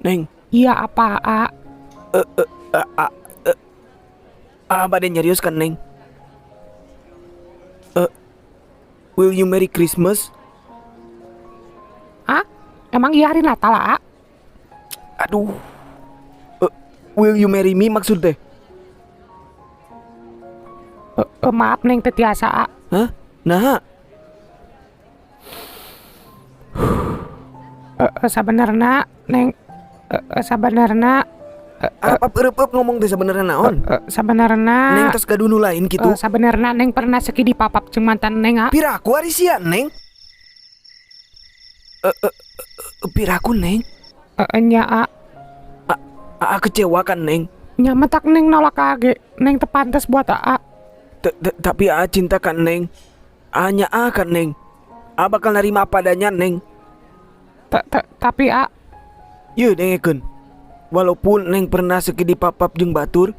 Neng. Iya apa, A? A, A, bade nyarios kan, Neng. Will you Merry Christmas? A? Emang iya hari Natal, A? Aduh. Will you marry me maksud teh? Maaf Neng, teu tiasa, A. Hah? Nah. Sabenerna Neng, sabenerna Apa eueup ngomong teh sabenerna naon? Sabenerna Neng tos gaduh nu lain kitu. Sabenerna Neng pernah seki dipapap jeung mantan Neng, A. Piraku ari sia, Neng? Piraku, Neng? Nya, A. A kecewa kan, Neng? Nya matak Neng nolak A ge. Neng teu pantes buat A. Tapi A cinta kan, Neng. A nya A kan, Neng. A bakal nerima apa adanya, Neng. Tapi A. Yeuh dengekeun. Walaupun Neng pernah seki dipapap jeung batur,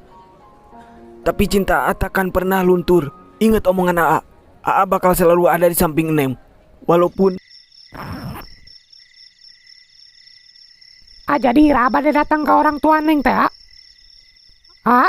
tapi cinta A takkan pernah luntur. Ingat omongan A. A bakal selalu ada di samping Neng. Walaupun A jadi ira bade datang ke orang tua Neng teh, A. A.